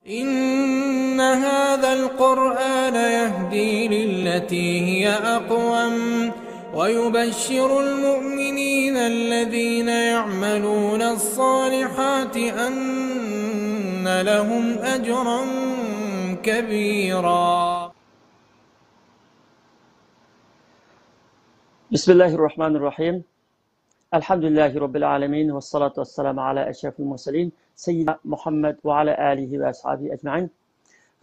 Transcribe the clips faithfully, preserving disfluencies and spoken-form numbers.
إن هذا القرآن يهدي للتي هي أقوم ويبشر المؤمنين الذين يعملون الصالحات أن لهم أجرا كبيرا. بسم الله الرحمن الرحيم. الحمد لله رب العالمين، والصلاة والسلام على أشرف المرسلين، سيدنا محمد وعلى آله وأصحابه أجمعين.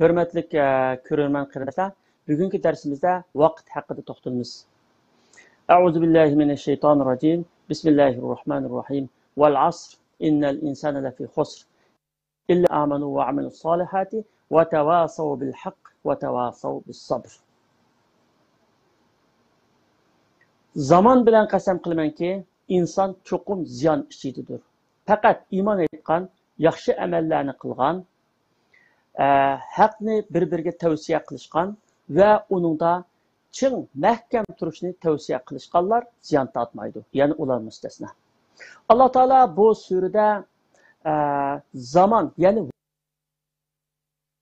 ھۆرمەتلىك، ئە، كۆرۈرمەن قېرىنداشلار، بۈگۈنكى دەرسىمىزدە ۋاقىت ھەققىدە توختىلىمىز. أعوذ بالله من الشيطان الرجيم. بسم الله الرحمن الرحيم. والعصر إن الإنسان لفي خسر. إلا آمنوا وعملوا الصالحات وتواصوا بالحق وتواصوا بالصبر. زامان بىلەن قەسەم قىلىمەنكى، ئىنسان چوقۇم زىيان ئىچىدىدۇر. پەقەت ئىمان ئېيتقان، ياخشى ئەمەللەرنى قىلغان، ئە، ھەقنى بىر-بىرىگە تەۋسىيە قىلىشقان ۋە ئۇنىڭدا چىڭ، مەھكەم تۇرۇشنى تەۋسىيە قىلىشقانلار زىيان تارتمايدۇ. يەنى ئۇلار مۇستەسنا. ئاللا تائالا بۇ سۈرىدە، ئە، زامان، يەنى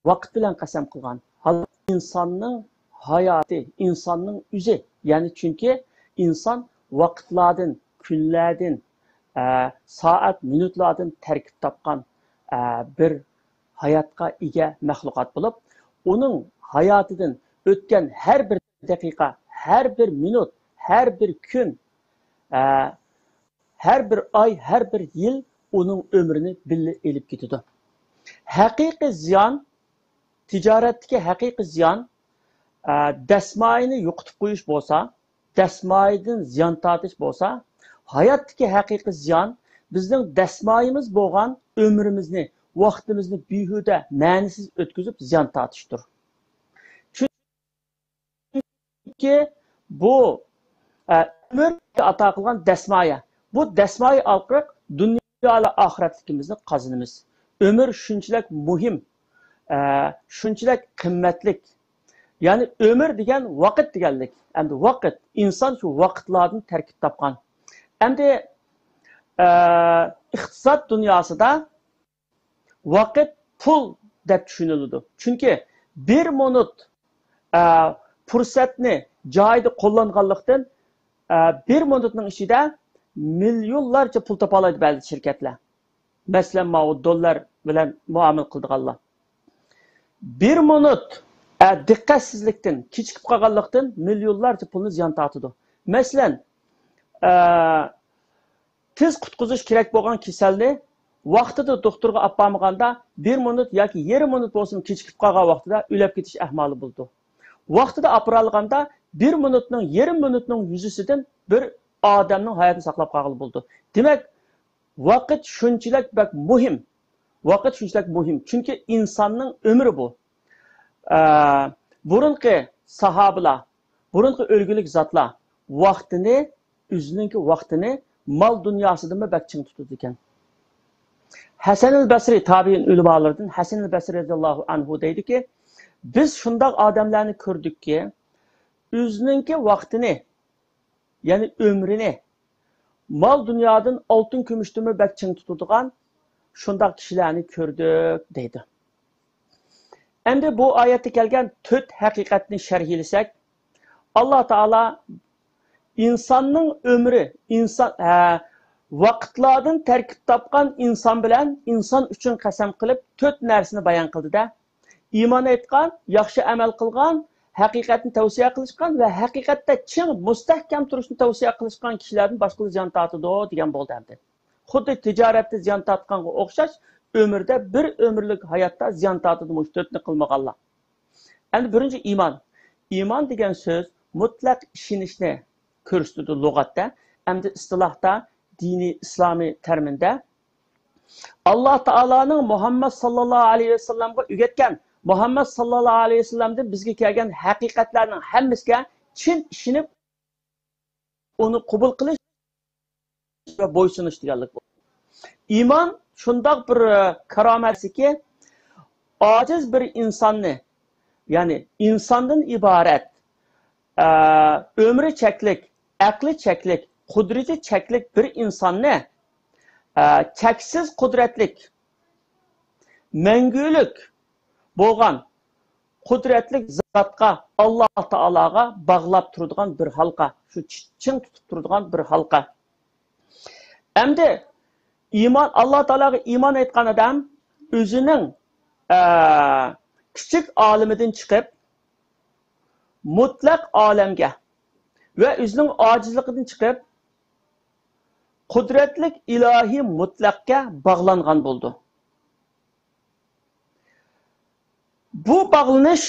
ۋاقىت بىلەن قەسەم قىلغان. ھالبۇكى ئىنساننىڭ ھاياتى، ئىنساننىڭ ئۆزى. يەنى چۈنكى ئىنسان ۋاقىتلاردىن، كۈنلەردىن، ئە، سائەت، مىنۇتلاردىن تەركىب تاپقان، ئە، بىر ھاياتقا ئىگە مەخلۇقات بولۇپ، ئۇنىڭ ھاياتىدىن ئۆتكەن ھەر بىر دەقىقە، ھەر بىر مىنۇت، ھەر بىر كۈن، ئە، ھەر بىر ئاي، ھەر بىر يىل ئۇنىڭ ئۆمرىنى بىللە ئېلىپ كېتىدۇ. ھەقىقىي زىيان، تىجارەتتىكى ھەقىقىي زىيان، ئە، دەسمايىنى يوقىتىپ قويۇش بولسا، دەسمايىدىن زىيان تارتىش بولسا، ھاياتتىكى ھەقىقىي زىيان بىزنىڭ دەسمايىمىز بولغان ئۆمرىمىزنى، ۋاقتىمىزنى بىھۇدە، مەنىسىز ئۆتكۈزۈپ زىيان تارتىشتۇر. چۈنكى بۇ، ئە، ئۆمۈر ئاتا قىلغان دەسمايە. بۇ دەسمايە ئارقىلىق دۇنيا ۋە ئاخىرەتلىكىمىزنى قازىنىمىز. ئۆمۈر شۇنچىلىك مۇھىم، ئە، شۇنچىلىك قىممەتلىك. يەنى ئۆمۈر دېگەن ۋاقىت دېگەنلىك. ئەمدى ۋاقىت، ئىنسان شۇ ۋاقىتلاردىن تەركىب تاپقان. ئەمدى، ئە، ئىقتىساد دۇنياسىدا ۋاقىت پۇل دەپ چۈشىنىلىدۇ. چۈنكى بىر مىنۇت، ئە، پۇرسەتنى جايىدا قوللانغانلىقتىن، ئە، بىر مىنۇتنىڭ ئىچىدە مىليونلارچە پۇل تاپالايدۇ بەزى شىركەتلەر. مەسىلەن، ماۋۇ دوللار بىلەن مۇئامىلە قىلىدىغانلار. بىر مىنۇت، ئە، دىققەتسىزلىكتىن، كېچىكىپ قالغانلىقتىن مىليونلارچە پۇلنى زىيان تارتىدۇ. مەسىلەن، ئە، تېز قۇتقۇزۇش كېرەك بولغان كېسەلنى ۋاقتىدا دوختۇرغا ئاپارمىغاندا، بىر مىنۇت ياكى يېرىم مىنۇت بولسىمۇ كېچىكىپ قالغان ۋاقتىدا ئۆلۈپ كېتىش ئەھۋالى بولىدۇ. ۋاقتىدا ئاپىرالىغاندا، بىر مىنۇتنىڭ، يېرىم مىنۇتنىڭ يۈزىسىدىن بىر ئادەمنىڭ ھاياتىنى ساقلاپ قالغىلى بولىدۇ. دېمەك، ۋاقىت شۇنچىلىك بەك مۇھىم. ۋاقىت شۇنچىلىك مۇھىم. چۈنكى ئىنساننىڭ ئۆمرى بۇ. ئە، بۇرۇنقى ساھابىلار، بۇرۇنقى ئۈلگىلىك زاتلار ۋاقتىنى، ئۆزىنىڭكى ۋاقتىنى مال دۇنياسىدىنمۇ بەك چىڭ تۇتىدىكەن. ھەسەنىل بەسرى، تابىئىن ئۆلىمالىرىدىن ھەسەنىل بەسرى رەزىياللاھۇ ئەنھۇ دەيدۇكى، بىز شۇنداق ئادەملەرنى كۆردۇككى، ئۆزىنىڭكى ۋاقتىنى، يەنى ئۆمرىنى مال دۇنيادىن، ئالتۇن كۈمۈشتىنمۇ بەك چىڭ تۇتىدىغان شۇنداق كىشىلەرنى كۆردۇق، دەيدۇ. ئەمدى بۇ ئايەتتە كەلگەن تۆت ھەقىقەتنى شەرھلىسەك، ئاللا تائالا ئىنساننىڭ ئۆمرى، ئىنسان، ھە، ۋاقىتلاردىن تەركىب تاپقان ئىنسان بىلەن ئىنسان ئۈچۈن قەسەم قىلىپ تۆت نەرسىنى بايان قىلدى-دە. ئىمان ئېيتقان، ياخشى ئەمەل قىلغان، ھەقىقەتنى تەۋسىيە قىلىشقان ۋە ھەقىقەتتە چىڭ، مۇستەھكەم تۇرۇشنى تەۋسىيە قىلىشقان كىشىلەردىن باشقىلار زىيان تارتىدۇ دېگەن بولدى ئەمدى. خۇددى تىجارەتتە زىيان تارتقانغا ئوخشاش، ئۆمۈردە بىر ئۆمۈرلۈك ھاياتتا زىيان تارتىدۇ مۇشۇ تۆتنى قىلمىغانلار. ئەمدى بىرىنچى ئىمان. ئىمان دېگەن سۆز مۇتلەق ئىشىنىشنى كۆرسىتىدۇ لۇغەتتە. ئەمدى ئىستىلاھتا، دىنىي ئىسلامىي تەرمىندە ئاللا تائالانىڭ مۇھەممەد ساللاللاھۇ ئەلەيھى ۋەسەللەمگە ئۆگەتكەن، مۇھەممەد ساللاللاھۇ ئەلەيھى ۋەسەللەمدىن بىزگە كەلگەن ھەقىقەتلەرنىڭ ھەممىسىگە چىن ئىشىنىپ، ئۇنى قوبۇل قىلىش ۋە بويسۇنۇش دېگەنلىك بۇ. ئىمان شۇنداق بىر، ئە، كارامەتكى، ئاجىز بىر ئىنساننى، يەنى ئىنساندىن ئىبارەت، ئە، ئۆمرى چەكلىك، ئەقلى چەكلىك، قۇدرىتى چەكلىك بىر ئىنساننى، ئە، چەكسىز قۇدرەتلىك، مەڭگۈلۈك، بولغان قۇدرەتلىك زاتقا، ئاللا تائالاغا باغلاپ تۇرىدىغان بىر ھالقا، شۇ چىڭ تۇتۇپ تۇرىدىغان بىر ھالقا. ئەمدى ئىمان، ئاللا تائالاغا ئىمان ئېيتقان ئادەم ئۆزىنىڭ، ئە، كىچىك ئالىمىدىن چىقىپ، مۇتلەق ئالەمگە ۋە ئۆزىنىڭ ئاجىزلىقىدىن چىقىپ، قۇدرەتلىك ئىلاھىي مۇتلەقكە باغلانغان بولىدۇ. بۇ باغلىنىش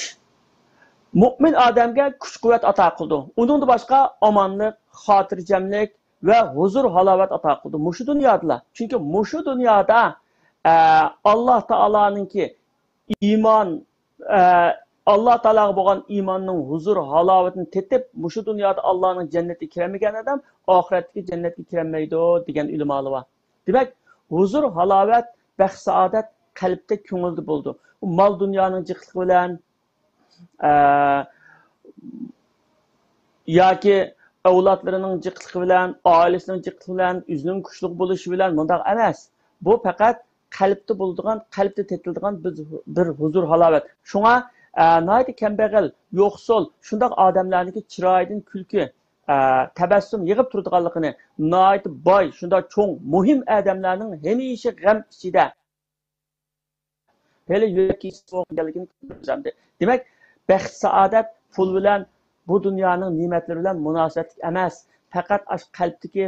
مۇئمىن ئادەمگە كۈچ-قۇۋۋەت ئاتا قىلىدۇ. ئۇنىڭدىن باشقا ئامانلىق، خاتىرجەملىك ۋە ھۇزۇر-ھالاۋەت ئاتا قىلىدۇ. مۇشۇ دۇنيادىلا. چۈنكى مۇشۇ دۇنيادا، ئە، ئاللا تائالانىڭكى ئىمان، ئە، ئاللا تائالاغا بولغان ئىماننىڭ ھۇزۇر-ھالاۋىتىنى تېتىپ، مۇشۇ دۇنيادا ئاللانىڭ جەننىتىگە كىرەلمىگەن ئادەم ئاخىرەتتىكى جەننەتكە كىرەلمەيدۇ، دېگەن ئۆلىمالار بار. دېمەك، ھۇزۇر-ھالاۋەت، بەخت-سائادەت قەلبتە، كۆڭۈلدە بولىدۇ. ئۇ مال-دۇنيانىڭ جىقلىقى بىلەن، ئە، ياكى ئەۋلادلىرىنىڭ جىقلىقى بىلەن، ئائىلىسىنىڭ جىقلىقى بىلەن، ئۆزىنىڭ كۈچلۈك بولۇشى بىلەن، مۇنداق ئەمەس. بۇ پەقەت قەلبتە بولىدىغان، قەلبتە تېتىلىدىغان بىز، بىر ھۇزۇر-ھالاۋەت. شۇڭا، ئە، ناھايىتى كەمبەغەل، يوقسۇل، شۇنداق ئادەملەرنىڭكى چىرايىدىن كۈلكە، ئە، تەبەسسۇم يېغىپ تۇرىدىغانلىقىنى، ناھايىتى باي، شۇنداق چوڭ، مۇھىم ئادەملەرنىڭ ھەمىشە غەم ئىچىدە، ھېلى يۈرەك كېسىلى بولغان ئىكەنلىكىنى كۆرىمىز ئەمدى. دېمەك، بەخت-سائادەت پۇل بىلەن، بۇ دۇنيانىڭ نېمەتلىرى بىلەن مۇناسىۋەتلىك ئەمەس. پەقەت ئاشۇ قەلبتىكى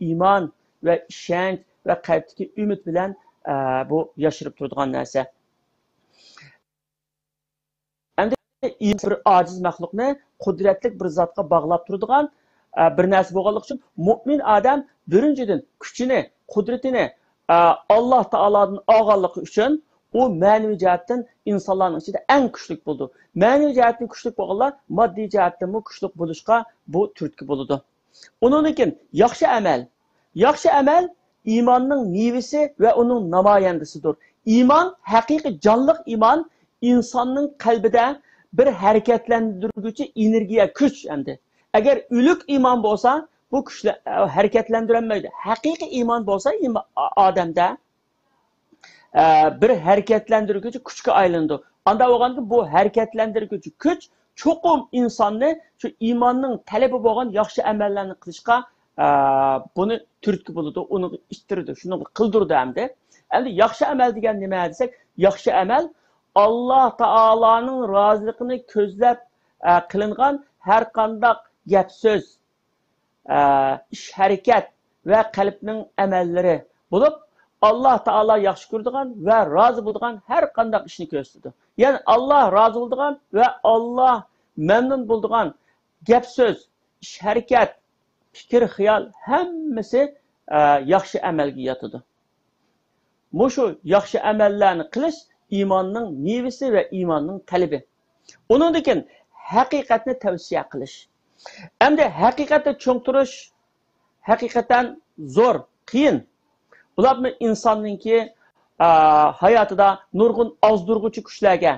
ئىمان ۋە ئىشەنچ ۋە قەلبتىكى ئۈمىد بىلەن، ئە، بۇ ياشىرىپ تۇرىدىغان نەرسە. ئەمدى بىر ئاجىز مەخلۇقنى قۇدرەتلىك بىر زاتقا باغلاپ تۇرىدىغان، ئە، بىر نەرسە بولغانلىقى ئۈچۈن، مۇئمىن ئادەم بىرىنچىدىن كۈچىنى، قۇدرىتىنى، ئە، ئاللا تائالادىن ئالغانلىقى ئۈچۈن، ئۇ مەنىۋى جەھەتتىن ئىنسانلارنىڭ ئىچىدە ئەڭ كۈچلۈك بولىدۇ. مەنىۋى جەھەتتىن كۈچلۈك بولغانلار ماددىي جەھەتتىنمۇ كۈچلۈك بولۇشقا بۇ تۈرتكە بولىدۇ. ئۇنىڭدىن كېيىن ياخشى ئەمەل. ياخشى ئەمەل ئىماننىڭ مېۋىسى ۋە ئۇنىڭ نامايەندىسىدۇر. ئىمان، ھەقىقىي جانلىق ئىمان ئىنساننىڭ قەلبىدە بىر ھەرىكەتلەندۈرگۈچى ئېنېرگىيە، كۈچ ئەمدى. ئەگەر ئۆلۈك ئىمان بولسا، بۇ كۈچلە-، ھەرىكەتلەندۈرەلمەيدۇ. ھەقىقىي ئىمان بولسا ئىما-، ئا-، ئادەمدە، ئە، بىر ھەرىكەتلەندۈرگۈچى كۈچكە ئايلىنىدۇ. ئانداق بولغاندىكىن بۇ ھەرىكەتلەندۈرگۈچى كۈچ چوقۇم ئىنساننى شۇ ئىماننىڭ تەلىپى بولغان ياخشى ئەمەللەرنى قىلىشقا، ئە، بۇنى تۈرتكە بولىدۇ، ئۇنى ئىتتىرىدۇ، شۇنى قىلدۇرىدۇ ئەمدى. ئەمدى ياخشى ئەمەل دېگەن نېمە دېسەك، ياخشى ئەمەل ئاللا تائالانىڭ رازىلىقىنى كۆزلەپ، ئە، قىلىنغان ھەر قانداق گەپ سۆز، ئە، ئىش ھەرىكەت ۋە قەلبنىڭ ئەمەللىرى بولۇپ، ئاللا تائالا ياخشى كۆرىدىغان ۋە رازى بولىدىغان ھەر قانداق ئىشنى كۆرسىتىدۇ. يەنى ئاللا رازى بولىدىغان ۋە ئاللا مەمنۇن بولىدىغان گەپ سۆز، ئىش ھەرىكەت، پىكىر خىيال ھەممىسى، ئە، ياخشى ئەمەلگە ياتىدۇ. مۇشۇ ياخشى ئەمەللەرنى قىلىش ئىماننىڭ مېۋىسى ۋە ئىماننىڭ تەلىپى. ئۇنىڭدىن كېيىن ھەقىقەتنى تەۋسىيە قىلىش. ئەمدى ھەقىقەتنى چۈشەندۈرۈش ھەقىقەتەن زور، قىيىن. بۇلارمۇ ئىنساننىڭكى، ئا، ھاياتىدا نۇرغۇن ئازدۇرغۇچى كۈچلەرگە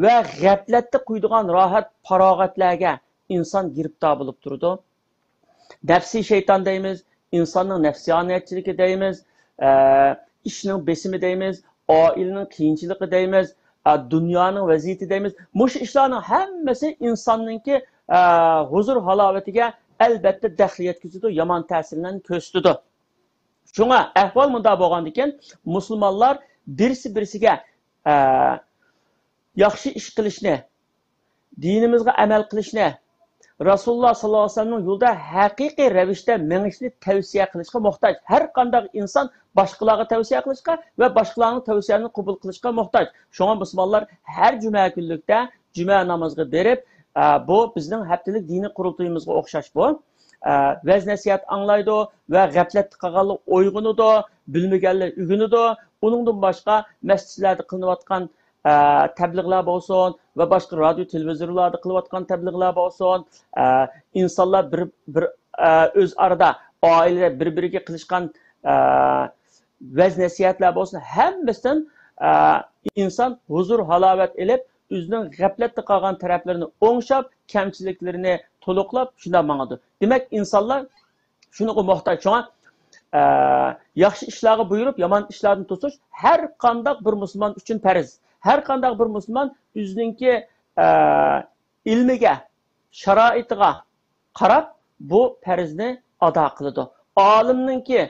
ۋە غەپلەتتە قويىدىغان راھەت، پاراغەتلەرگە ئىنسان گىرىپتار بولۇپ تۇرىدۇ. نەپسىي شەيتان دەيمىز، ئىنساننىڭ نەپسانىيەتچىلىكى دەيمىز، ئە، ئىشنىڭ بېسىمى دەيمىز، ئائىلىنىڭ قىيىنچىلىقى دەيمىز، ئە، دۇنيانىڭ ۋەزىيىتى دەيمىز. مۇشۇ ئىشلارنىڭ ھەممىسى ئىنساننىڭكى، ئە، ھۇزۇر ھالاۋىتىگە ئەلبەتتە دەخلى يەتكۈزىدۇ، يامان تەسىرلەرنى كۆرسىتىدۇ. شۇڭا ئەھۋال مۇنداق بولغاندىكىن، مۇسۇلمانلار بىرسى بىرسىگە، ئە، ياخشى ئىش قىلىشنى، دىنىمىزغا ئەمەل قىلىشنى، رەسۇلۇللا ساللاللاھۇ ئەلەيھى ۋەسەللەمنىڭ يولىدا ھەقىقىي رەۋىشتە مېڭىشنى تەۋسىيە قىلىشقا موھتاج. ھەر قانداق ئىنسان باشقىلارغا تەۋسىيە قىلىشقا ۋە باشقىلارنىڭ تەۋسىيەسىنى قوبۇل قىلىشقا موھتاج. شۇڭا مۇسۇلمانلار ھەر جۈمە كۈنلۈكتە جۈمە نامىزىغا بېرىپ، ئە، بۇ بىزنىڭ ھەپتىلىك دىنىي قۇرۇلتىيىمىزغا ئوخشاش بۇ. ئە، ۋەز نەسىھەت ئاڭلايدۇ ۋە غەپلەتتە قالغانلار ئويغىنىدۇ، بىلمىگەنلەر ئۆگىنىدۇ. ئۇنىڭدىن باشقا مەسچىتلەردە قىلىنىۋاتقان ئە، تەبلىغلار بولسۇن ۋە باشقا رادىيو، تېلېۋىزورلاردا قىلىۋاتقان تەبلىغلار بولسۇن، ئە، ئىنسانلار بىر، بىر، ئە، ئۆز ئارىدا، ئائىلىدە بىر-بىرىگە قىلىشقان، ئە، ۋەز نەسىھەتلەر بولسۇن، ھەممىسىدىن، ئە، ئىنسان ھۇزۇر ھالاۋەت ئېلىپ، ئۆزىنىڭ غەپلەتتە قالغان تەرەپلىرىنى ئوڭشاپ، كەمچىلىكلىرىنى تولۇقلاپ، شۇنداق ماڭىدۇ. دېمەك، ئىنسانلار شۇنىڭغا موھتاج. شۇڭا، ئە، ياخشى ئىشلارغا بۇيرۇپ، يامان ئىشلاردىن توسۇش ھەر قانداق بىر مۇسۇلمان ئۈچۈن پەرز. ھەر قانداق بىر مۇسۇلمان ئۆزىنىڭكى، ئە، ئىلمىگە، شارائىتىغا قاراپ بۇ پەرزنى ئادا قىلىدۇ. ئالىمنىڭكى،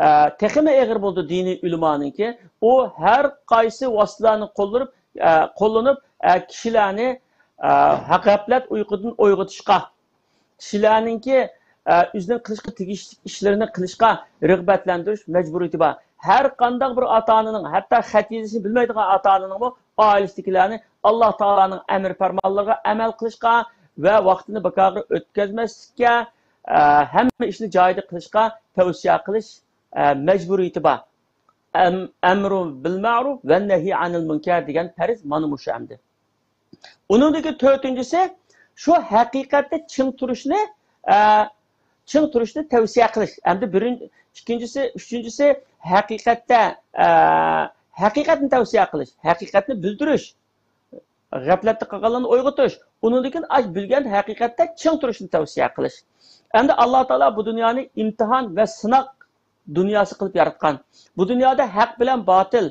ئە، تېخىمۇ ئېغىر بولىدۇ، دىنىي ئۆلىمانىڭكى. ئۇ ھەر قايسى ۋاسىتىلەرنى قوللىنىپ، ئە، قوللىنىپ، ئە، كىشىلەرنى، ئە، غەپلەت ئۇيقۇدىن ئويغىتىشقا، كىشىلەرنىڭكى، ئە، ئۆزىنىڭ قىلىشقا تېگىشلىك ئىشلىرىنى قىلىشقا رىغبەتلەندۈرۈش مەجبۇرىيىتى بار. ھەر قانداق بىر ئاتا-ئانىنىڭ، ھەتتا خەت يېزىشنى بىلمەيدىغان ئاتا-ئانىنىڭمۇ ئائىلىسىدىكىلەرنى ئاللا تائالانىڭ ئەمر پەرمانلىرىغا ئەمەل قىلىشقا ۋە ۋاقتىنى بىكارغا ئۆتكۈزمەسلىككە، ئە، ھەممە ئىشنى جايىدا قىلىشقا تەۋسىيە قىلىش، ئە، مەجبۇرىيىتى بار. ئەم-، ئەمرۇ بىل مەرۇف ۋە نەھي ئەنىل مۇنكەر دېگەن پەرز مانا مۇشۇ ئەمدى. ئۇنىڭدىكى تۆتىنچىسى، شۇ ھەقىقەتتە چىڭ تۇرۇشنى، ئە، چىڭ تۇرۇشنى تەۋسىيە قىلىش. ئەمدى بىرىن-، ئىككىنچىسى، ئۈچىنچىسى، ھەقىقەتتە، ئە، ھەقىقەتنى تەۋسىيە قىلىش، ھەقىقەتنى بىلدۈرۈش، غەپلەتتە قالغانلارنى ئويغىتىش. ئۇنىڭدىن كېيىن ئاش بىلگەن ھەقىقەتتە چىڭ تۇرۇشنى تەۋسىيە قىلىش. ئەمدى ئاللا تائالا بۇ دۇنيانى ئىمتىھان ۋە سىناق دۇنياسى قىلىپ ياراتقان. بۇ دۇنيادا ھەق بىلەن باتىل،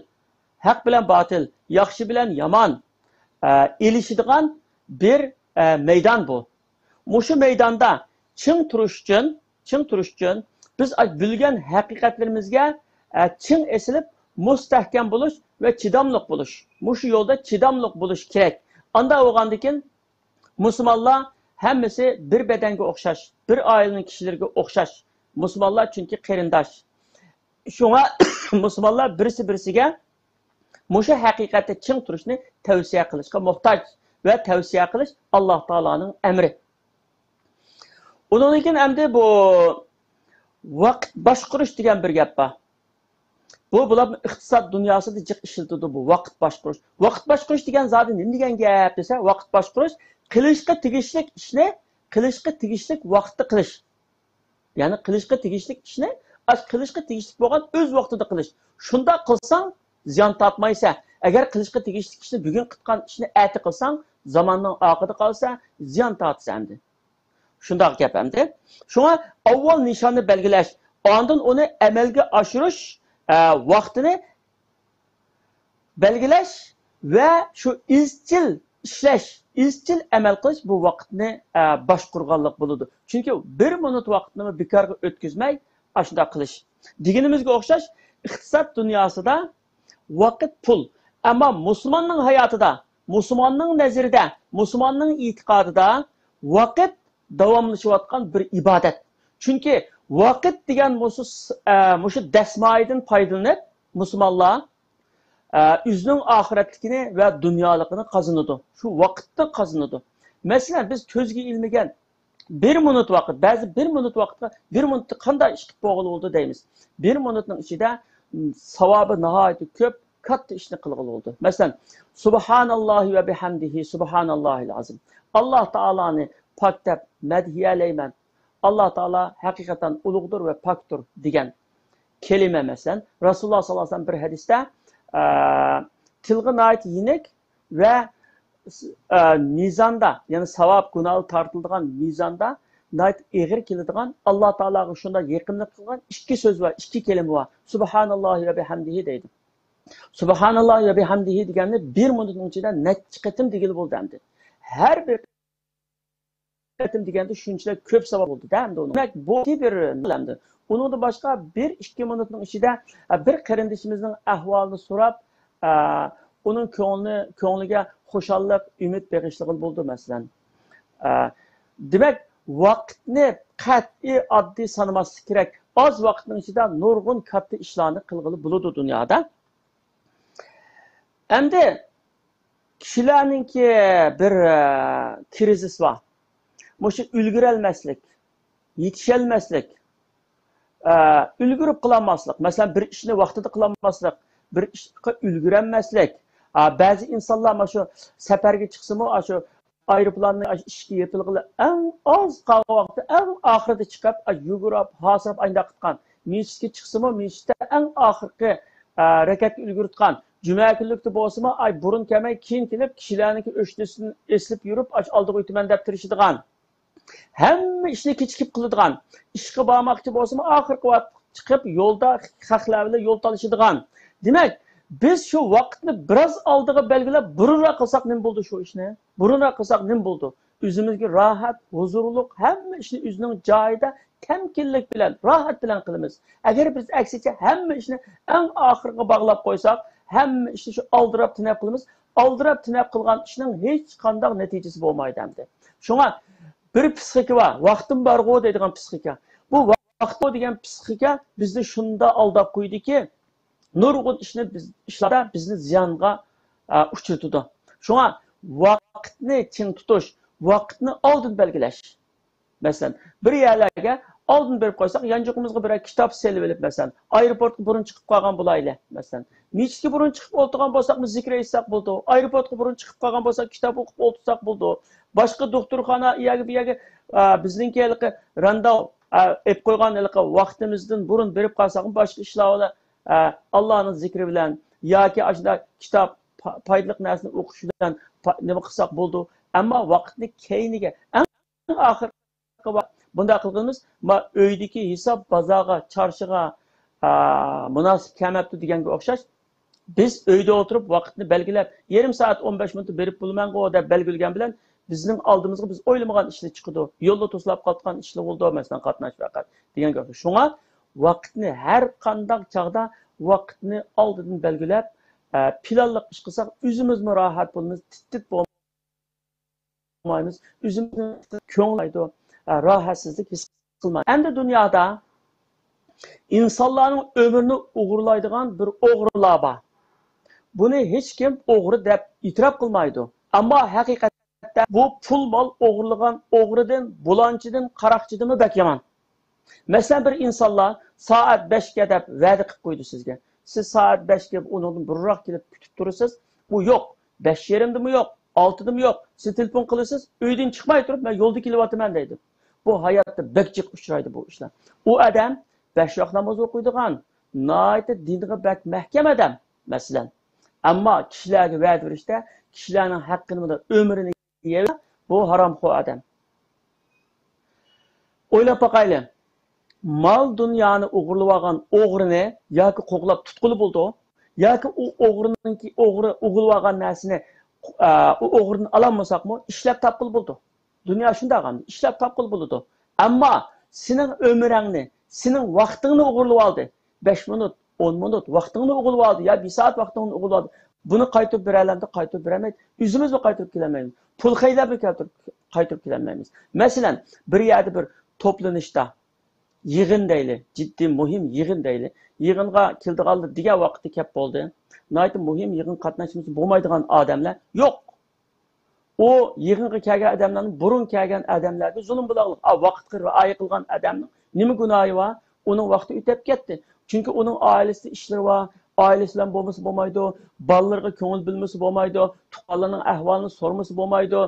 ھەق بىلەن باتىل، ياخشى بىلەن يامان، ئە، ئېلىشىدىغان بىر، ئە، مەيدان بۇ. مۇشۇ مەيداندا چىڭ تۇرۇش ئۈچۈن، چىڭ تۇرۇش ئۈچۈن بىز بىلگەن ھەقىقەتلىرىمىزگە، ئە، چىڭ ئېسىلىپ، مۇستەھكەم بولۇش ۋە چىداملىق بولۇش. مۇشۇ يولدا چىداملىق بولۇش كېرەك. ئاندا بولغاندىكىن مۇسۇلمانلار ھەممىسى بىر بەدەنگە ئوخشاش، بىر ئائىلىنىڭ كىشىلىرىگە ئوخشاش. مۇسۇلمانلار چۈنكى قېرىنداش. شۇڭا مۇسۇلمانلار بىرسى-بىرسىگە مۇشۇ ھەقىقەتتە چىڭ تۇرۇشنى تەۋسىيە قىلىشقا موھتاج ۋە تەۋسىيە قىلىش ئاللا تائالانىڭ ئەمرى. ئۇنىڭدىن كېيىن ئەمدى بۇ ۋاقىت باشقۇرۇش دېگەن بىر گەپ بار. بۇ بۇلار ئىقتىساد دۇنياسىدا جىق ئىشلىتىدۇ بۇ ۋاقىت باشقۇرۇش. ۋاقىت باشقۇرۇش دېگەن زادى نېمە دېگەن گەپ دېسە، ۋاقىت باشقۇرۇش قىلىشقا تېگىشلىك ئىشنى قىلىشقا تېگىشلىك ۋاقىتتا قىلىش. يەنى قىلىشقا تېگىشلىك ئىشنى ئاش قىلىشقا تېگىشلىك بولغان ئۆز ۋاقتىدا قىلىش. شۇنداق قىلساڭ زىيان تارتمايسەن. ئەگەر قىلىشقا تېگىشلىك ئىشنى بۈگۈن قىلغان ئىشنى ئەتە قىلساڭ، زاماننىڭ ئارقىدا قالسا، زىيان تارتىسەن ئەمدى. شۇنداق گەپ ئەمدى. شۇڭا ئاۋۋال نىشاننى بەلگىلەش، ئاندىن ئۇنى ئەمەلگە ئاشۇرۇش، ئە، ۋاقتىنى بەلگىلەش ۋە شۇ ئىزچىل ئىشلەش، ئىزچىل ئەمەل قىلىش بۇ ۋاقىتنى، ئە، باشقۇرغانلىق بولىدۇ. چۈنكى بىر مىنۇت ۋاقىتنىمۇ بىكارغا ئۆتكۈزمەي، ئاشۇنداق قىلىش. دېگىنىمىزگە ئوخشاش، ئىقتىساد دۇنياسىدا ۋاقىت پۇل. ئەمما مۇسۇلماننىڭ ھاياتىدا، مۇسۇلماننىڭ نەزىرىدە، مۇسۇلماننىڭ ئېتىقادىدا ۋاقىت داۋاملىشىۋاتقان بىر ئىبادەت. چۈنكى ۋاقىت دېگەن مۇشۇ، ئە، مۇشۇ دەسمايىدىن پايدىلىنىپ، مۇسۇلمانلار، ئە، ئۆزىنىڭ ئاخىرەتلىكىنى ۋە دۇنيالىقىنى قازىنىدۇ. شۇ ۋاقىتتا قازىنىدۇ. مەسىلەن، بىز كۆزگە ئىلمىگەن بىر مىنۇت ۋاقىت، بەزى بىر مىنۇت ۋاقىتقا، بىر مىنۇتتا قانداق ئىش قىلىپ بولغىلى بولىدۇ دەيمىز. بىر مىنۇتنىڭ ئىچىدە، م، ساۋابى ناھايىتى كۆپ، كاتتا ئىشنى قىلغىلى بولىدۇ. مەسىلەن، سۇبھاناللاھى ۋە بىھەمدىھى، سۇبھاناللاھىل ئازىم. ئاللا تائالانى پاك دەپ مەدھىيەلەيمەن. ئاللا تائالا ھەقىقەتەن ئۇلۇغدۇر ۋە پاكتۇر دېگەن كەلىمە، مەسىلەن، رەسۇلۇللا ساللاللاھۇ ئەلەيھى ۋەسەللەم بىر ھەدىستە، ئە، تىلغا ناھايىتى يېنىك ۋە، ئە، مىزاندا، يەنى ساۋاب، گۇناھ تارتىلىدىغان مىزاندا ناھايىتى ئېغىر كېلىدىغان، ئاللا تائالاغا شۇنداق يېقىنلىق قىلغان ئىككى سۆز بار، ئىككى كەلىمە بار. سۇبھاناللاھى ۋە بىھەمدىھى دەيدۇ. سۇبھاناللاھى ۋە بىھەمدىھى دېگەننى بىر مىنۇتنىڭ ئىچىدە نەچچە قېتىم دېگىلى بولىدۇ ئەمدى. ھەر بىر قېتىم دېگەندە شۇنچىلىك كۆپ ساۋاب بولدى-دە ئەمدى ئۇنىڭ. دېمەك، بۇ بىر ئەمدى. ئۇنىڭدىن باشقا بىر ئىككى مىنۇتنىڭ ئىچىدە، ئە، بىر قېرىندىشىمىزنىڭ ئەھۋالىنى سوراپ، ئە، ئۇنىڭ كۆڭلىنى، كۆڭلىگە خۇشاللىق، ئۈمىد بېغىشلىغىلى بولىدۇ، مەسىلەن. ئە، دېمەك، ۋاقىتنى قەتئىي ئاددىي سانىماسلىق كېرەك. ئاز ۋاقىتنىڭ ئىچىدە نۇرغۇن كاتتا ئىشلارنى قىلغىلى بولىدۇ دۇنيادا. ئەمدى كىشىلەرنىڭكى بىر، ئە، كىرىزىس بار. مۇشۇ ئۈلگۈرەلمەسلىك، يېتىشەلمەسلىك، ئە، ئۈلگۈرۈپ قىلالماسلىق. مەسىلەن، بىر ئىشنى ۋاقتىدا قىلالماسلىق، بىر ئىشقا ئۈلگۈرەلمەسلىك. ئە، بەزى ئىنسانلار مانا شۇ سەپەرگە چىقسىمۇ، ئاشۇ ئايروپىلاننى ئىشىكى يېپىلغىلى ئەڭ ئاز قالغان ۋاقىتتا ئەڭ ئاخىرىدا چىقىپ، يۈگۈرۈپ، ھاسىراپ ئاينداق قىلغان. مىسچىتكە چىقسىمۇ، مىسچىتتە ئەڭ ئاخىرقى، ئە، رەكەتكە ئۈلگۈرتكەن. جۈمە كۈنلۈكتە بولسىمۇ، ئاي، بۇرۇن كەلمەي، كېيىن كېلىپ، كىشىلەرنىڭكى ئۆشنىسىدىن ئېسىلىپ يۈرۈپ، ئاش ئالدىغا ئۆتىمەن دەپ تىرىشىدىغان. ھەممە ئىشنى كېچىكىپ قىلىدىغان. ئىشقا بارماقچى بولسىمۇ، ئاخىرقى ۋاقىت چىقىپ، يولدا خەقلەر بىلەن يول تالىشىدىغان. دېمەك، بىز شۇ ۋاقىتنى بىراز ئالدىغا بەلگىلەپ، بۇرۇنراق قىلساق نېمە بولىدۇ شۇ ئىشنى؟ بۇرۇنراق قىلساق نېمە بولىدۇ؟ ئۆزىمىزگە راھەت، ھۇزۇرلۇق، ھەممە ئىشنى ئۆزىنىڭ جايىدا تەمكىنلىك بىلەن، راھەت بىلەن قىلىمىز. ئەگەر بىز ئەكسىچە ھەممە ئىشنى ئەڭ ئاخىرغا باغلاپ قويساق، ھەممە ئىشنى شۇ ئالدىراپ تېنەپ قىلىمىز. ئالدىراپ تېنەپ قىلغان ئىشنىڭ ھېچقانداق نەتىجىسى بولمايدۇ ئەمدى. شۇڭا بىر پسىخىكا بار، ۋاقتىم بارغۇ دەيدىغان پسىخىكا. بۇ ۋاقىت دېگەن پسىخىكا بىزنى شۇنداق ئالداپ قويدىكى، نۇرغۇن ئىشنى بىز، ئىشلاردا بىزنى زىيانغا، ئە، ئۇچرىتىدۇ. شۇڭا ۋاقىتنى چىڭ تۇتۇش، ۋاقىتنى ئالدىن بەلگىلەش. مەسىلەن، بىر يەرلەرگە ئالدىن بېرىپ قويساق، يانچۇقىمىزغا بىرەر كىتاب سېلىۋېلىپ، مەسىلەن، ئايروپورتقا بۇرۇن چىقىپ قالغان بولايلى، مەسىلەن، مەسچىتكە بۇرۇن چىقىپ ئولتۇرغان بولساقمۇ زىكىر ئېيتساق بولىدۇ، ئايروپورتقا بۇرۇن چىقىپ قالغان بولساق كىتاب ئوقۇپ ئولتۇرساق بولىدۇ، باشقا دوختۇرخانا، ئۇ يەرگە، بۇ يەرگە، ئە، بىزنىڭكى ھېلىقى رەنداۋ، ئە، ئېلىپ قويغان ھېلىقى ۋاقتىمىزدىن بۇرۇن بېرىپ قالساقمۇ باشقا ئىشلار بىلەن، ئە، ئاللانىڭ زىكرى بىلەن ياكى ئاشۇنداق كىتاب، پا-، پايدىلىق نەرسىنى ئوقۇش بىلەن پا-، نېمە قىلساق بولىدۇ. ئەمما ۋاقىتنى كەينىگە، ئەڭ ئاخىرقى ۋاقىت بۇنداق قىلغىنىمىز، ما-، ئۆيدىكى ھېساب بازارغا، چارشىغا، ئا، مۇناسىپ كەلمەپتۇ دېگەنگە ئوخشاش. بىز ئۆيدە ئولتۇرۇپ ۋاقىتنى بەلگىلەپ، يېرىم سائەت، ئون بەش مىنۇت بېرىپ بولىمەنغۇ دەپ بەلگىلىگەن بىلەن، بىزنىڭ ئالدىمىزغا بىز ئويلىمىغان ئىشلار چىقىدۇ. يولدا توسۇلۇپ قالىدىغان ئىشلار بولىدۇ، مەسىلەن، قاتناش ۋەقە دېگەنگە ئوخشاش. شۇڭا ۋاقىتنى ھەر قانداق چاغدا ۋاقىتنى ئالدىدىن بەلگىلەپ، ئە، پىلانلىق ئىش قىلساق، ئۆزىمىزمۇ راھەت بولىمىز، تىت-تىت بولمايمىز، ئۆزىمىزنى كۆڭۈل ئايدۇ، ئە، راھەتسىزلىك ھېس قىلمايمىز. ئەمدى دۇنيادا ئىنسانلارنىڭ ئۆمرىنى ئوغرىلايدىغان بىر ئوغرىلار بار. بۇنى ھېچكىم ئوغرى دەپ ئېتىراپ قىلمايدۇ. ئەمما ھەقىقەتتە بۇ پۇل مال ئوغرىلىغان ئوغرىدىن، بۇلانچىدىن، قاراقچىدىنمۇ بەك يامان. مەسىلەن، بىر ئىنسانلار سائەت بەشكە دەپ ۋەدە قىلىپ قويىدۇ سىزگە. سىز سائەت بەشكە ئۇنىڭدىن بۇرۇنراق كېلىپ كۈتۈپ تۇرىسىز. ئۇ يوق، بەش يېرىمدىمۇ يوق، ئالتىدىمۇ يوق. سىز تېلېفون قىلىسىز، ئۆيدىن چىقماي تۇرۇپ، مەن يولدا كېلىۋاتىمەن دەيدۇ. بۇ ھاياتتا بەك جىق ئۇچرايدۇ بۇ ئىشلار. ئۇ ئادەم بەش ۋاق ناماز ئوقۇيدىغان، ناھايىتى دىنغا بەك مەھكەم ئادەم، مەسىلەن. ئەمما كىشىلەرگە ۋەدە بېرىشتە، كىشىلەرنىڭ ھەققىنى، ئۆمرىنى يەيدۇ، بۇ ھارامخور ئادەم. ئويلاپ باقايلى. مال دۇنيانى ئوغرىلىۋالغان ئوغرىنى ياكى قوغلاپ تۇتقىلى بولىدۇ، ياكى ئۇ ئوغرىنىڭكى، ئوغرى ئوغرىلىۋالغان نەرسىنى، ئە، ئۇ ئوغرىدىن ئالالمىساقمۇ ئىشلەپ تاپقىلى بولىدۇ. دۇنيا شۇنداق ئەمدى، ئىشلەپ تاپقىلى بولىدۇ. ئەمما سېنىڭ ئۆمرۈڭنى، سېنىڭ ۋاقتىڭنى ئوغرىلىۋالدى. بەش مىنۇت، ئون مىنۇت ۋاقتىڭنى ئوغرىلىۋالدى يا بىر سائەت ۋاقتىڭنى ئوغرىلىۋالدى. بۇنى قايتۇرۇپ بېرەلەمدۇ؟ قايتۇرۇپ بېرەلمەيدۇ. ئۆزىمىزمۇ قايتۇرۇپ كېلەلمەيمىز. پۇل خەجلەپمۇ كەلتۈرۈپ، قايتۇرۇپ كېلەلمەيمىز. مەسىلەن، بىر يەردە بىر توپلىنىشتا، يىغىن دەيلى، جىددىي مۇھىم يىغىن دەيلى. يىغىنغا كېلىدىغانلار دېگەن ۋاقتى كەپ بولدى. ناھايىتى مۇھىم يىغىن قاتناشمىسا بولمايدىغان ئادەملەر يوق. ئۇ يىغىنغا كەلگەن ئادەملەرنىڭ بۇرۇن كەلگەن ئادەملەرگە زۇلۇم بولاغلىق. ئا، ۋاقىتقا رىئايە قىلغان ئادەمنىڭ نېمە گۇناھى بار؟ ئۇنىڭ ۋاقتى ئۆتۈپ كەتتى. چۈنكى ئۇنىڭ ئائىلىسىدە ئىشلىرى بار، ئائىلىسى بىلەن بولمىسا بولمايدۇ، بالىلىرىغا كۆڭۈل بۆلمىسە بولمايدۇ، تۇغقانلىرىنىڭ ئەھۋالىنى سورىمىسا بولمايدۇ.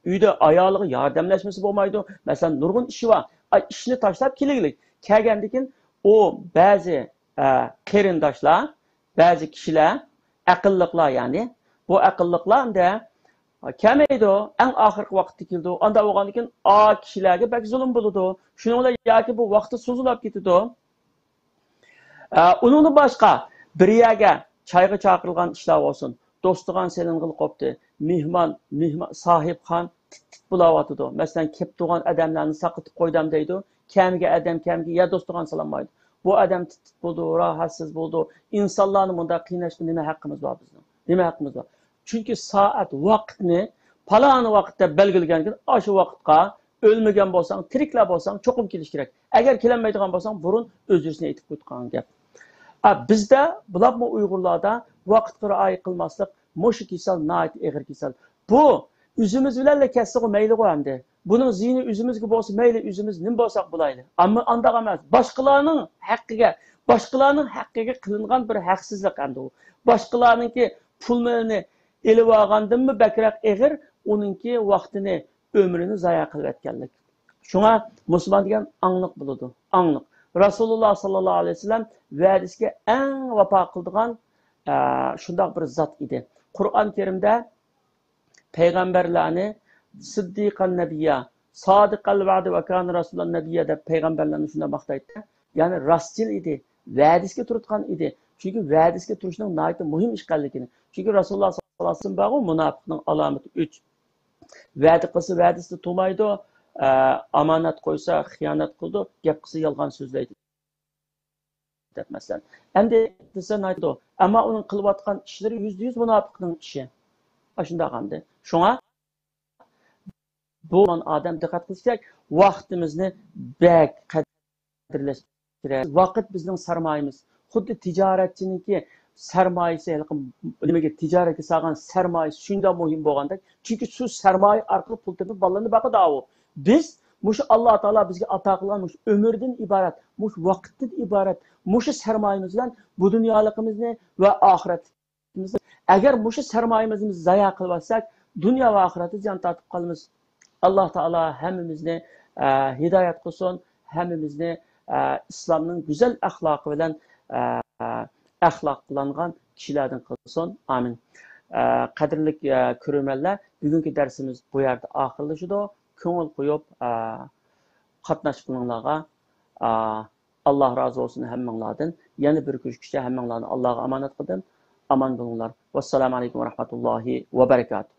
ئۆيدە ئايالىغا ياردەملەشمىسە بولمايدۇ. مەسىلەن، نۇرغۇن ئىشى بار. ئا، ئىشنى تاشلاپ كېلىگلىك. كەلگەندىن كېيىن ئۇ بەزى، ئە، قېرىنداشلار، بەزى كىشىلەر، ئەقىللىقلار يەنى، بۇ ئەقىللىقلار ئەمدى كەلمەيدۇ، ئەڭ ئاخىرقى ۋاقىتتا كېلىدۇ. ئاندا بولغاندىن كېيىن ئا كىشىلەرگە بەك زۇلۇم بولىدۇ. شۇنىڭ بىلەن ياكى بۇ ۋاقتى سوزۇلۇپ كېتىدۇ. ئە، ئۇنىڭدىن باشقا، بىر يەرگە چايغا چاقىرىلغان ئىشلار بولسۇن، دوستىغان سېلىنغىلى قوپتى، مېھمان، مېھمان، ساھىبخان تىت-تىت بولاۋاتىدۇ. مەسىلەن، كېلىپ تۇرغان ئادەملەرنى ساقىتىپ قويدام دەيدۇ، كەلمىگەن ئادەم كەلمىگەن يا دوستىغان سالامايدۇ. بۇ ئادەم تىت-تىت بولىدۇ، راھەتسىز بولىدۇ. ئىنسانلارنى مۇنداق قىيناشقا نېمە ھەققىمىز بار بىزنىڭ؟ نېمە ھەققىمىز بار؟ چۈنكى سائەت ۋاقىتنى، پالانى ۋاقىت دەپ بەلگىلىگەندىن كېيىن، ئاشۇ ۋاقىتقا ئۆلمىگەن بولساڭ، تىرىكلا بولساڭ، چوقۇم كېلىش كېرەك. ئەگەر كېلەلمەيدىغان بولساڭ، بۇرۇن ئۆزرىسىنى ئېيتىپ قويۇدىغان گەپ. ئا، بىزدە، بولۇپمۇ ئۇيغۇرلاردا ۋاقىتقا رىئايە قىلماسلىق، مۇشۇ كېسەل ناھايىتى ئېغىر كېسەل. بۇ ئۆزىمىز بىلەنلا كەتسىغۇ مەيلىغۇ ئەمدى. بۇنىڭ زىيىنى ئۆزىمىزگە بولسا مەيلى، ئۆزىمىز نېمە بولساق بولايلى. ئەمما ئانداق ئەمەس. باشقىلارنىڭ ھەققىگە، باشقىلارنىڭ ھەققىگە قىلىنغان بىر ھەقسىزلىق ئەمدى ئۇ. باشقىلارنىڭكى پۇل مېلىنى ئېلىۋالغاندىنمۇ بەكرەك ئېغىر ئۇنىڭكى ۋاقتىنى، ئۆمرىنى زايە قىلىۋەتكەنلىك. شۇڭا مۇسۇلمان دېگەن ئاڭلىق بولىدۇ، ئاڭلىق. رەسۇلۇللا ساللاللاھۇ ئەلەيھى ۋەسەللەم ۋەدىسىگە ئەڭ ۋاپا قىلىدىغان، ئە، شۇنداق بىر زات ئىدى. قۇرئان كەرىمدە پەيغەمبەرلەرنى سىددىقان نەبىييا، سادىقەل ۋەدى ۋە كانە رەسۇلەن نەبىييا دەپ پەيغەمبەرلەرنى شۇنداق ماختايتتى. يەنى راستچىل ئىدى، ۋەدىسىگە تۇرىدىغان ئىدى. چۈنكى ۋەدىسىگە تۇرۇشنىڭ ناھايىتى مۇھىم ئىكەنلىكىنى. چۈنكى رەسۇلۇللا ساللاللاھۇ ئەلەيھى ۋەسەللەم بارغۇ، مۇناپىقنىڭ ئالامىتى ئۈچ. ۋەدە قىلسا، ۋەدىسىدە تۇرمايدۇ، ئە، ئامانەت قويسا، خىيانەت قىلىدۇ، گەپ قىلسا، يالغان سۆزلەيدۇ، دەپ مەسىلەن. ئەمدى دېسە، ئەمما ئۇنىڭ قىلىۋاتقان ئىشلىرى يۈزدە يۈز مۇناپىقنىڭ ئىشى. ئاشۇنداق ئەمدى. شۇڭا بۇ ئادەم دىققەت قىلىش كېرەك، ۋاقتىمىزنى بەك قەدىرلەش كېرەك. ۋاقىت بىزنىڭ سەرمايىمىز. خۇددى تىجارەتچىنىڭكى سەرمايىسى، ھېلىقى نېمىگە، تىجارەتكە سالغان سەرمايىسى شۇنداق مۇھىم بولغاندەك، چۈنكى شۇ سەرمايە ئارقىلىق پۇل تېپىپ، بالىلىرىنى باقىدۇ ئۇ. بىز مۇشۇ ئاللا تائالا بىزگە ئاتا قىلغان مۇشۇ ئۆمۈردىن ئىبارەت، مۇشۇ ۋاقىتتىن ئىبارەت، مۇشۇ سەرمايىمىز بىلەن بۇ دۇنيالىقىمىزنى ۋە ئاخىرەت ئەگەر مۇشۇ سەرمايىمىزنى زايە قىلىۋەتسەك، دۇنيا ۋە ئاخىرەتتە زىيان تارتىپ قالىمىز. ئاللا تائالا ھەممىمىزنى، ئە، ھىدايەت قىلسۇن، ھەممىمىزنى، ئە، ئىسلامنىڭ گۈزەل ئەخلاقى بىلەن، ئە، ئەخلاقلانغان كىشىلەردىن قىلسۇن. ئامىن. ئە، قەدىرلىك، ئە، كۆرۈرمەنلەر، بۈگۈنكى دەرسىمىز بۇ يەردە ئاخىرلىشىدۇ. كۆڭۈل قويۇپ، ئە، قاتناشقىنىڭلارغا، ئە، ئاللا رازى بولسۇن ھەممىڭلاردىن. يەنە بىر كۆرۈشكىچە ھەممىڭلارنى ئاللاغا ئامانەت قىلدىم. ئامان بولۇڭلار. ۋەسسالامۇ ئەلەيكۇم ۋە رەھمەتۇللاھى ۋە بەرىكاتۇھ.